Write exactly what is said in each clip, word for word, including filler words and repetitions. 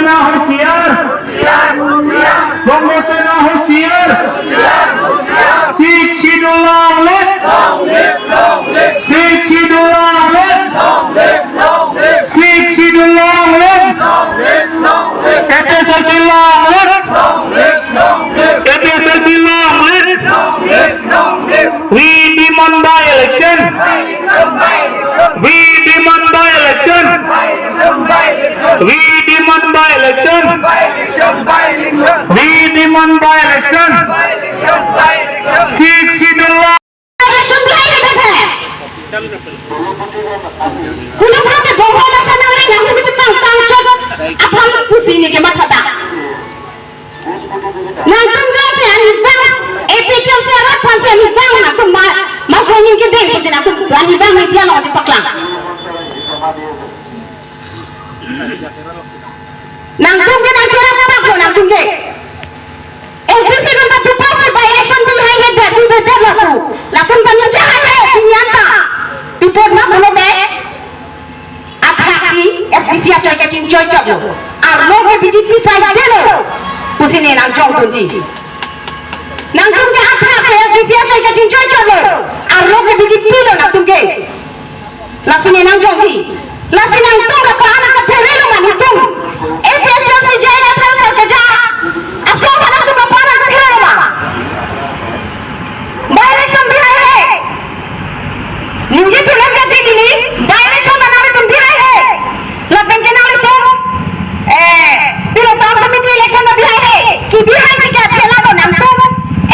Sena hoshiyar! Congress Sena hoshiyar! Sixth Schedule long live! Sixth Schedule long live! Sixth Schedule long live! A P H L C long live! A P H L C long live! We demand by-election! We demand by-election! We demand by-election! We demand by-election! Sixth Schedule long. Election bihai ke dese. Kuno pura ke bohong masa nang ring yang kucing tang tang chot. Aphan pusi ne ke matha ta. Nangtum ke si anivang, A P H L C arat aphan si anivang, nangtum ma, ma songin kedeng pusi nangtum anivang media along si paklang. Nangtum ke nang chorap paklo nangtum ke. S D C nangtum ta pupa si by-election bihai he dati bebet lapu. Latum ta ningje hai he, si nian ta. Bebet ma pulo me. Athak si S D C achoi kachingchoi chotlo. Arlo ke B J P side delo. Pusi ne nang jong tunji. Nangtum ke athak si S D C achoi kachingchoi chotlo. Arlo ke B J P lo nangtum ke. Lasi ne nang jongji. Lasi nangtum ke pa anak ke pherelo ma nangtum. A P H L C J I Kathar sar keja. Asong ma nangtum ke pa anak ke pherelo ma. By-election bihai he. Ningje tulang ke chini, by-election ma nangtum bihai he. Lapen ke nangtum, eh, pilo town committee election ma bihai he. Kebihai ke athela do nangtum.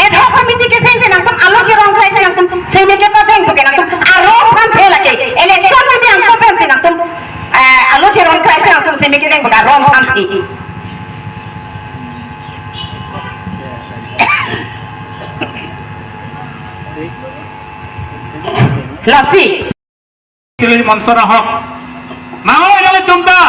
Ad hoc committee ke seng si nangtum alo cherong krai si nangtum seme ke padeng pu ke nangtum arong aphan the lake. Election ma nangtum pen si nangtum, eh, alo cherong krai si nangtum seme kedeng pu ke arong aphan the. Lasi. Sri Monsor ahok. Mangoi nanglitum ta.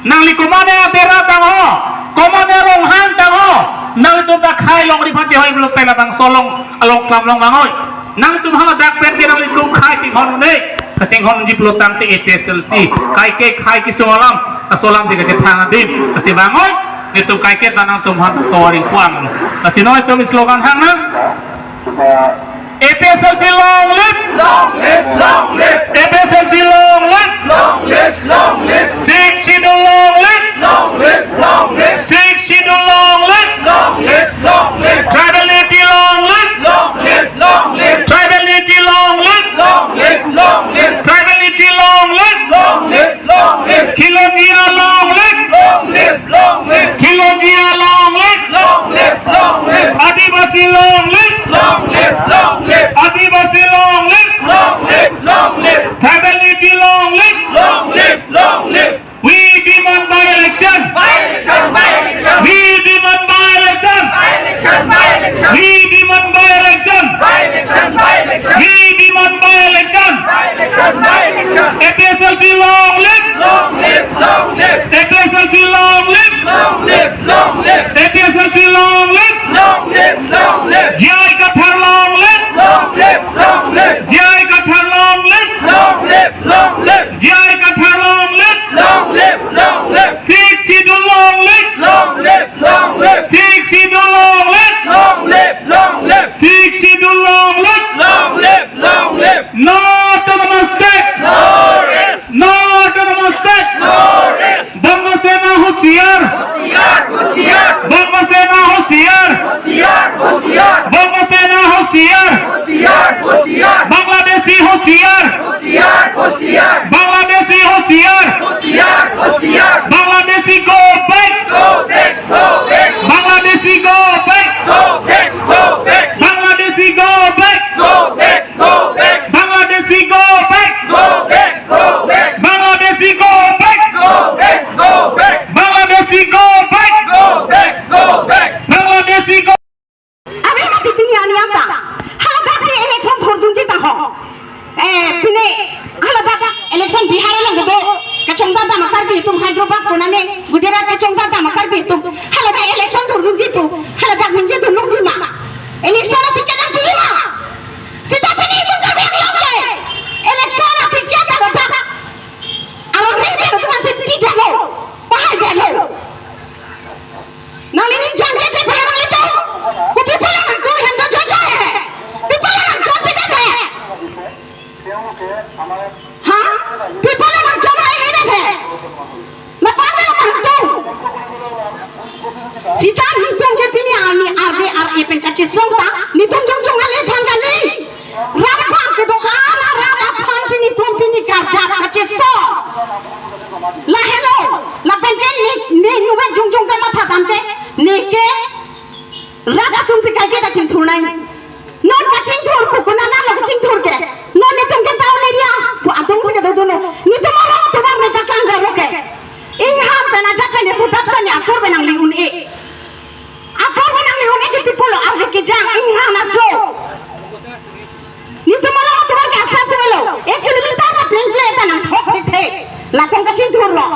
Nangli komatne adera tang ho. Komatne ronghang tang ho. Nanglitum ta khei longri aphan chehoi pulo tela bangso along along klam long mangoi. Nanglitum hala dak pen ke nanglitum khei chinghon ne. Kachinghonji pulo tangte A P H L C. Kaike khei kesung alam. Laso alam si kachethang adim. Lasi mangoi. Netum kaike ta nangtum aphan toring puang. Lasi non netum slogan hang nang. A P H L C long live! Long live, long live! A P H L C long live! Long live, long live! Sixth Schedule long live! Long live, long live! Sixth Schedule long live! Long live, long live! Tribal unity long live! Long live, long live! Tribal unity long live! Long live, long live! Tribal unity long live! Long live, long live! Khilonjia long live! Long live, long live! Khilonjia long live! Long live, long live! Adivasi long live! Long live, long live! Adivasi long live! Long live, long live! Tribal unity long live! Long live, long live! We demand by-election! By-election, by-election! We demand by-election! By-election, by-election! We demand by-election! By-election, by-election! We demand by-election! By-election, by-election! A P H L C long live! Long live, long live! A P H L C long live! Long live, long live! A P H L C long live! Long live, long live! J I Kathar long live! Long live, long live! J I Kathar long live! Long live, long live! J I Kathar long live! Long live, long live! Sixth Schedule long live! Long live, long live! Sixth Schedule long live! Long live, long live! Sixth Schedule long live! Long live, long live! No autonomous state! No rest! No autonomous state! No rest! Banga Sena hoshiyar! Hoshiyar, hoshiyar! Banga Sena hoshiyar! Hoshiyar, hoshiyar! Banga Sena hoshiyar! Hoshiyar, hoshiyar! Bangladeshi hoshiyar! Hoshiyar, hoshiyar! Bangladeshi hoshiyar! Hoshiyar, hoshiyar! Bangladeshi go back! Go back, go back! Bangladeshi go back! Go back, go back! Bangladeshi go back! Go back, go back! Bangladeshi go back! Go back, go back! Bangladeshi go back! Go back, go back! Bangladeshi go back! Go back, go back! Bangladeshi go Abe mati pini ani ata. Haladak si election thurdunji ta ho. Eh, pini haladak election Bihar along kedo. Kachongdam dam Karbi atum Hyderabad konane Gujarat kachongdam dam Karbi atum. Haladak election thurdunji pu. Haladak ningje dunlongji ma. Election ati kedam pi ma. Sita pini itum ta bek long ke. Election ati kedam dak. Along re bek atum si pi dalo. Pahai dalo. Seta netum ke pini arni arve ar-e pen kachesong ta, netum jongjong ale aphan kali. Rat aphan kedo-an arat aphansi netum pini karjap kachesong. Lahelo, lapen ke ne, ne nuwe jongjong kamatha dam ke, ne ke rat atumsi kaike ta chingthur nai. Non kachingthur pu konat lo kachingthur ke. Non netum ke town area pu atumsi kedo dolo. Netum arong atovar ne paklang dolo ke. Ingham pen ajat pen ne thutap pen ne apor pen nangli un-e. Apor pen nangli un-e ke people lo arve kejang ingham ajo. Netum arong atovar ke asap sumelo. Ek kilometer na pleng pleng ta nangthok thekthe. Latum kachingthur lo.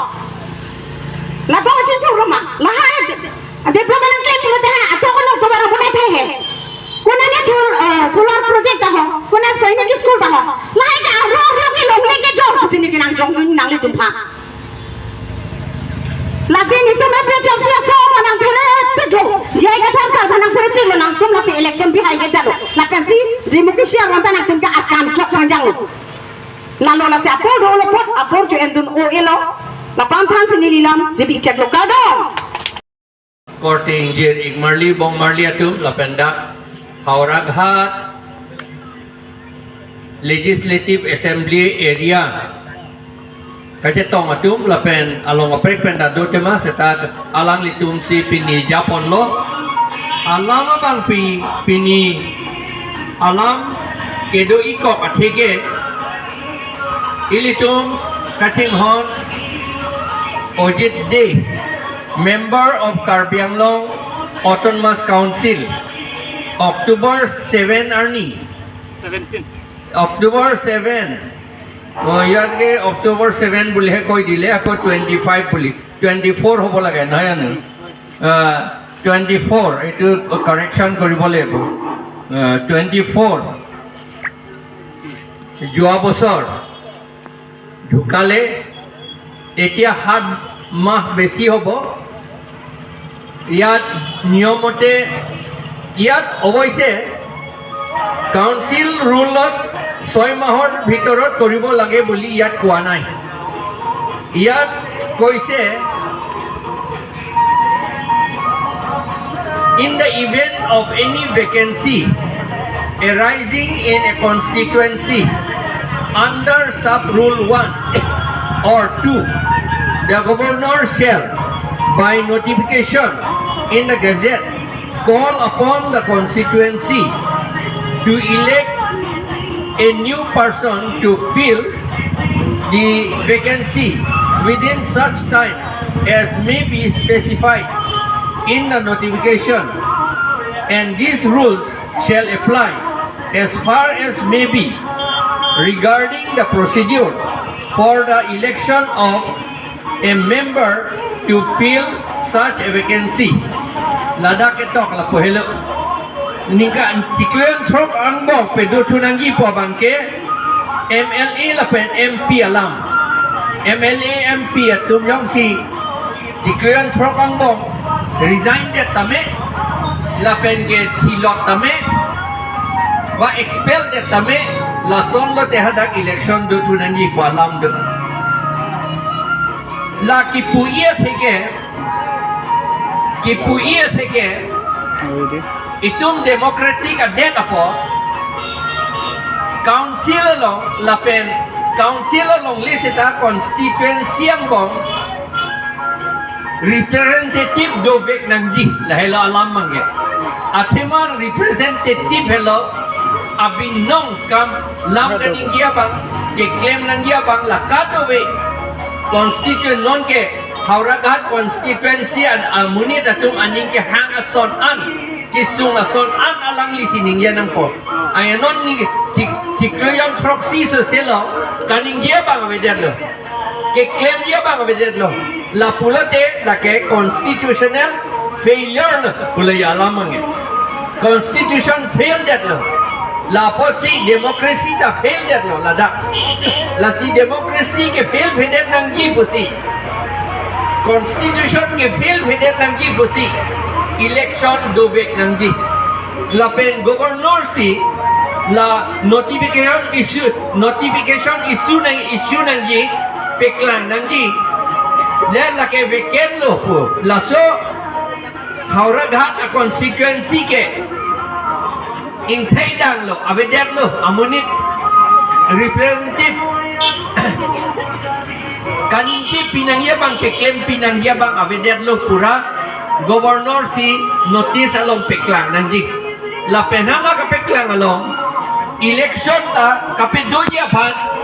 Latum kachingthur lo ma. Lahai development nangklem pulote ha atok arong atovar abonai thai he. Konane sol-, eh, solar project ta ho, konane Sainik school ta ho. Lahai ke arlo arlo ke longle kejor pusi ne kenangjong dun nanglitum aphan. Lasi netum A P H L C aso aphan nangpherepiklo. J I Kathar sir aphan nangpherepiklo, nangtum lasi election bihai ke jalo. Lapensi democracy aron ta nangtum ke akan jok panjanglo. Lalo lasi apor dolo apot, apor jo endun o-elo. Lapu-an thansi neli lam, David Chaklo kardom. Korte ingjir ik marli bong marli atum lapen dak Howraghat Legislative Assembly Area kachetong atum lapen along kaprek pen ta do tema seta alanglitumsi pini japonlo. Alam abang pi-, pini alam kedo-ikok atheke ilitum kachinghon Ojit Dey, Member of Karbi Anglong Autonomous Council, October seven arni. Seventeen. October seven. Oh, ইয়াতকে October seven বুলিহে কৈ দিলে, আকৌ twenty five বুলি। Twenty four হ'ব লাগে, নহয় জানো? আহ, twenty four, এইটো correction কৰিব লাগিব। আহ, twenty four। যোৱা বছৰ ঢুকালে, এতিয়া সাত মাহ বেছি হ'ব। ইয়াত নিয়মতে, ইয়াত অৱশ্যে কাউন্সিল ৰুলত ছয় মাহৰ ভিতৰত কৰিব লাগে বুলি ইয়াত কোৱা নাই। ইয়াত কৈছে, in the event of any vacancy arising in a constituency under sub rule one or two, the governor shall, by notification in the gazette, call upon the constituency to elect a new person to fill the vacancy within such time as may be specified in the notification, and these rules shall apply as far as may be regarding the procedure for the election of a member to fill such a vacancy. Ladak ketok lapu helo. Ningkan chiklo jon throk angbong pedothu nangji pu abang ke M L A lapen M P alam. M L A M P atum jongsi chiklo jon throk angbong resign det tame, lapen ke thilot tame, ba expel det tame, lason lote hadak election dothu nangji pu alam do. La kipu-i atheke, kipu-i atheke, itum democratic adet apot, council along, lapen council alongle seta constituency angbong representative dovek nangji, lahelo alam abang ke. Athema representative helo abinong kam, lam kaningje abang, keklem nangji abang la kadokave constituent, nonke Howraghat constituency an amonit atum aning kehang ason an, kesung ason an alanglisi ningje nangpo. Aya non ningje chik, chiklo jon throksi soselo, kaningje abang avedetlo, keklemji abang avedetlo. Lapulote lake constitutional failure lo pulo ya alam abang ke. Constitution fail detlo. Lapotsi democracy ta fail detlo ladak. Lasi democracy ke-fail vedet nangji pusi, constitution ke-fail vedet nangji pusi election dovek nangji. Lapen governor si la notification issue, notification issue nang, issue nangji, paklang nangji. Le lake vacant lo pu. Laso Howraghat a constituency ke ingthei danglo, avedetlo, amonit representative kaningje pinangji abang, keklem pinangji abang avedetlo pura, governor si notice along peklang nangji. Lapen hala kapeklang along election ta kapedoji aphan